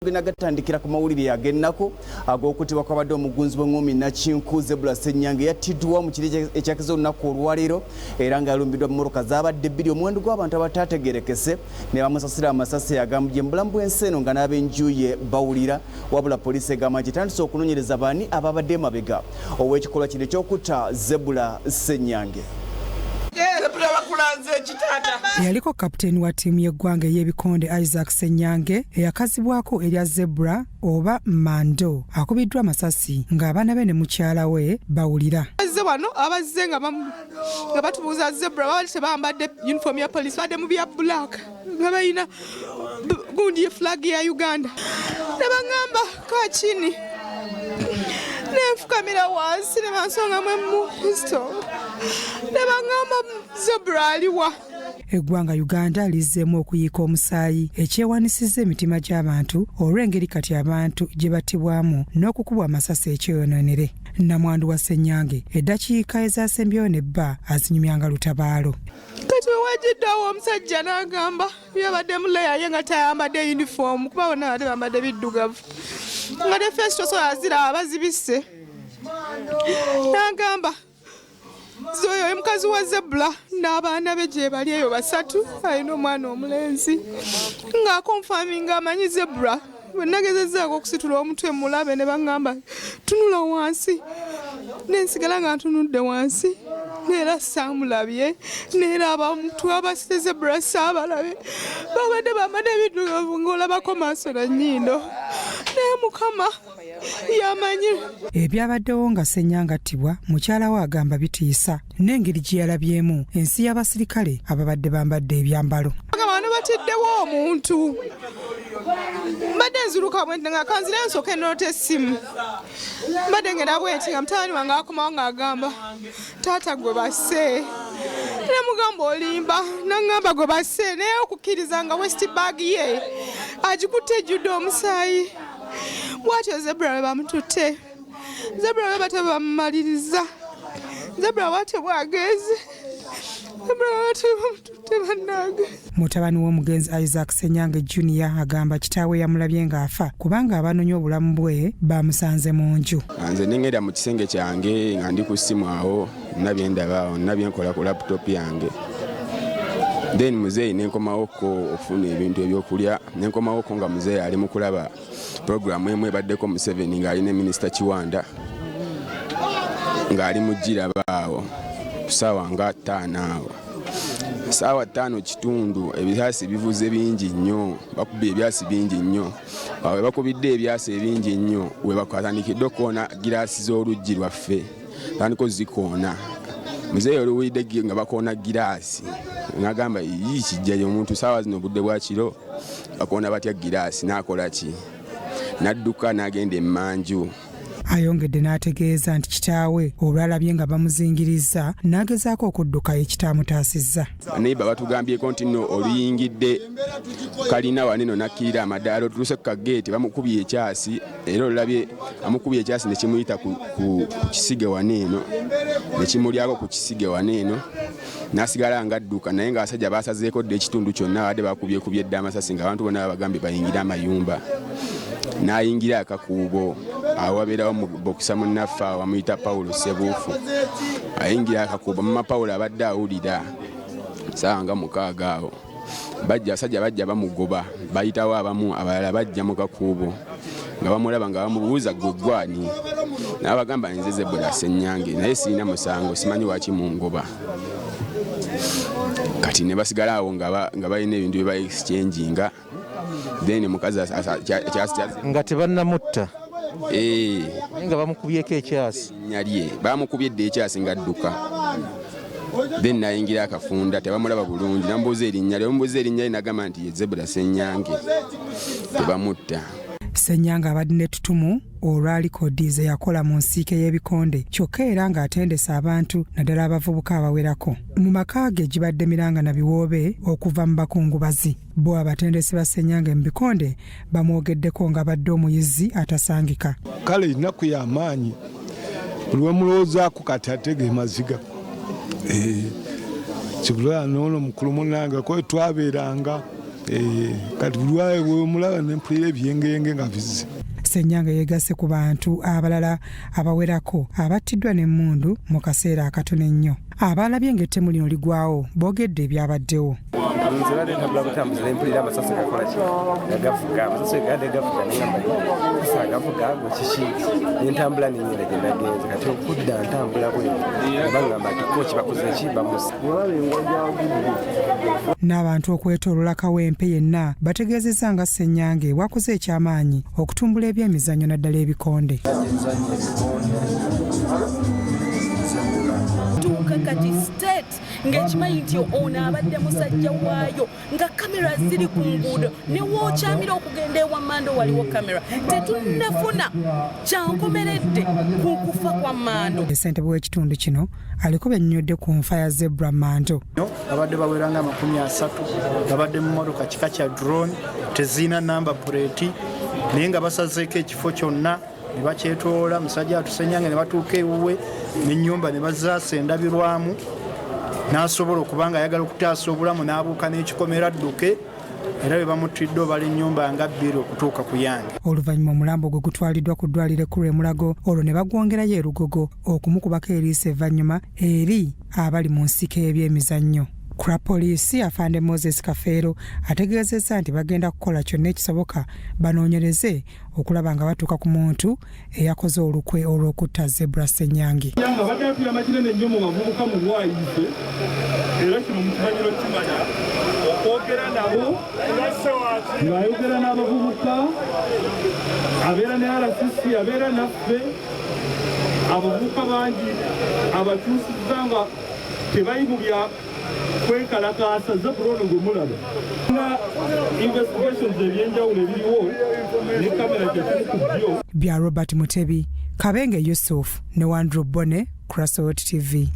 Tugenda gatandikira ku mawulire ag'ennaku ag'okuttibwa kwabadde omugunzi w'eng'omi Nakinku Zebra Ssenyange yattiddwa mu kiro ekyakeza olunaku olwaleero era nga yalumbiddwa mmotoka zaabadde bbiri omuwendo gw'abantu abataategeerekese ne bamusasira amasasi agambye mu bulamu bw'ensi eno nga n'ab'enju ye bawulira. Wabula poliisi egamba nti etandise okunoonyereza baani ababadde emabega ow'ekikolwa kino eky'okutta Zebra Ssenyange. Eyaliko kapiteeni wa ttiimu y'eggwanga ey'ebikonde Isaac Ssenyange eyakazibwako erya Zebra oba Mando akubiddwa amasasi ng'abaana be ne mukyala we bawulira. Bazze wano abazze nga batubuuza Zebra, babadde tebambadde uniform ya police, badde mu bya black nga balina gundi ye flag ya Uganda, ne baŋŋamba kakini, nenfukamira wansi ne bansongamu emu pistol ne baŋŋamba Zebra aliwa. Eggwanga Uganda lizzeemu okuyiika omusaayi ekyewanisizza emitima gy'abantu olw'engeri kati abantu gye battibwamu n'okukubwa amasasi ekyeyonoonere. Namwandu wa Ssenyange eddakiika ezasembyeyo ne bba azinyumyanga lutabaalo. Kati wewajiddeawo omusajja n'agamba yabadde muleya ye nga tayambadde uniform, kuba bonna badde bambadde biddugavu nga ne face tosobola ziraba, bazibisse. N'agamba oyo mukazi wa Zebra n'abaana be gye bali eyo basatu, alina omwana omulenzi, ng'aconfirminga amanyi Zebra. Bwe nagezezaako okusitula omutwe mulabe ne baŋŋamba tunula wansi, nensigala nga ntunudde wansi neera saamulabye, neera abantu abasite Zebra saabalabye, babadde bambadde ebiddugavu ng'olabako maaso na nnyindo, naye Mukama yamanyi. Ebyabaddewo nga Ssenyange attibwa, mukyala we agamba bitiisa n'engeri gye yalabyemu ensi y'abasirikale ababadde bambadde ebyambalo. Bano batiddewo omuntu. Mbadde nziruka bwenti nga kanzire nsooke noota essimu, mbadde ngenda bwenti nga mutabani wange akomawo ng'agamba taata gwe basse, nemugamba olimba, naŋŋamba gwe basse, naye okukkiriza nga waist bag ye agikutte ejjudde omusaayi. Bwatyo Zebra bwe bamututte, Zebra bwe batyo bamumaliriza, Zebra bwatyo bwagenze, Zebra bwe batyo bamututte bannange. Mutabani w'omugenzi Isaac Ssenyange Junior agamba kitaawe yamulabye ng'afa kubanga abanoonya obulamu bwe bamusanze mu nju. Nze nengenda mu kisenge kyange nga ndi ku ssimu awo, nabye ndaba awo, nabye nkola ku laptop yange, then muzeeyi nenkomawoko okufuna ebintu ebyokulya, nenkomawoko nga muzeeyi ali mu kulaba puroguramu emu ebaddeko Museveni ng'alina minisita Kiwanda ng'ali mu giraba awo ku ssaawa nga 5 awo, saawa 5:15, ebyasi bivuze bingi nnyo, bakubye ebyasi bingi nnyo. Awo we bakubidde ebyasi ebingi ennyo, we batandikidde okukoona giraasi z'oluggi lwaffe, tandika ozikoona. Muzeeyi oluwulidde nga bakoona giraasi n'agamba yii, kijjayo omuntu saawa zino, obudde bwa kiro, bakoona batya giraasi? N'akola ki? N'adduka n'agenda emmanju. Ayongedde n'ategeeza nti kitaawe olwalabye nga bamuzingirizza n'agezaako okudduka ekitaamutaasizza. Neighbour batugambyeko nti nno oluyingidde kalina waneno nakkirira amadaala, otuuse ku kageeti bamukubye ekyasi, era olulabye amukubye ekyasi ne kimuyita ku kisige waneeno, ne kimulyako ku kisige waneeno, n'asigala ng'adduka, naye ng'abasajja basazeeko dda ekitundu kyonna, babadde bakubyekubye dda amasasi ng'abantu bonna babagambye bayingire amayumba. N'ayingira akakuubo awo wabeerawo bokisa munnaffe awo bamuyita Pawulo Sebuufu, ayingira akakuubo. Mama Pawulo abadde awulira saawa nga 6 awo bajja, abasajja bajja bamugoba, bayitawo abamu, abalala bajja mu kakuubo nga bamulaba nga bamubuuza gwe gwani, n'abagamba nze Zebra Ssenyange, naye sirina musango, simanyi waki mungoba. Kati ne basigala awo nga balina ebintu bye ba exchanginga, then mukazi nga tebannamutta naye nga bamukubyeko ekyasi. Erinnya lye bamukubye dda ekyasi ng'adduka, then nayingira akafunda tebamulaba bulungi, namubuuza erinnya lye, bamubuuza erinnya lye nagamba nti ye Zebra Ssenyange, tebamutta. Ssenyange abadde n'ettutumu olwa likodi ze yakola mu nsiike y'ebikonde, kyokka era ng'atendesa abantu naddala abavubuka abawerako. Mu maka ge gibadde miranga na biwoobe okuva mu bakungubazi. Bo abatendesi ba Ssenyange mu bikonde bamwogeddeko nga badde omuyizi atasangika. Kale ennaku y'amaanyi buli wemulowoozaako kati atega emaziga. Kibula noono mukulu munnange kwe twabeeranga Kati buli wemulaba nempulira ebyengeyenge nga bizze. Ssenyange yeegasse ku bantu abalala abawerako abattiddwa n'emmundu mu kaseera akatono ennyo. Abalabye ng'ettemu lino ligwawo boogedde ebyabaddewo. Nze badde ntambula butambuzi nempulira amasasi gakola ki, nga gavuga. Amasasi gadde gavuga, nengamba asa gavuga ago kiki? Nentambula nenyenda gye nagenze. Kati okudda ntambula bwe nga baŋŋamba nti koki bakoze ki, bamusa. N'abantu okwetoolola Kawempe yenna bategeezezza nga Ssenyange bw'akoze ekyamaanyi okutumbula ebyemizannyo naddala ebikonde. Tuuka kati state ng'ekimanyi nti ono abadde musajja waayo, nga kamera ziri ku nguudo, ne wookyamira okugenda ewa Mando waliwo kamera. Tetunnafuna kyankomeredde ku kufa kwa Mando. Ssentebe w'ekitundu kino aliko byennyonnyodde ku nfa ya Zebra Mando. Babadde bawera nga 30, babadde mu motoka kika kya drone, teziina namba plate, naye nga basazeeko ekifo kyonna ne bakyetoola. Musajja atusenyange ne batuuka ewuwe n'ennyumba ne bazaasa endabirwamu, n'asobola okuba nga ayagala okutaasa obulamu n'abuuka n'ekikomera adduke, era bwe bamuttidde obala ennyumba nga 2 okutuuka ku yange. Oluvannyuma omulambo gwe gutwaliddwa ku ddwaliro ekkulu e Mulago, olwo ne bagwongerayo e Lugogo okumukubako eriiso evvannyuma eri abali mu nsiko y'ebyemizannyo. Ku lwa poliisi, afande Moses Kafeero ategeezezza nti bagenda kukola kyonna ekisoboka banoonyereze okulaba nga batuuka ku muntu eyakoze olukwe olw'okutta Zebra Ssenyange. Nga badde atuyamba kinene nnyo mu bavubuka mu bwayiise, era kino mukimanyiro kimanya okwogera nabo, ng'ayogera n'abavubuka, abeera ne RCC, abeera naffe. Abavubuka bangi abakyusizza nga tebali mu bya kwekalakaasa. Zebra ono gwe mulaba nga investigations ebyenjawulo ebiriwo ne kamera kyekiri ku byo. Bya Robert Mutebi, Kabenge Yusuf ne Wandrew Bone, Crossroad TV.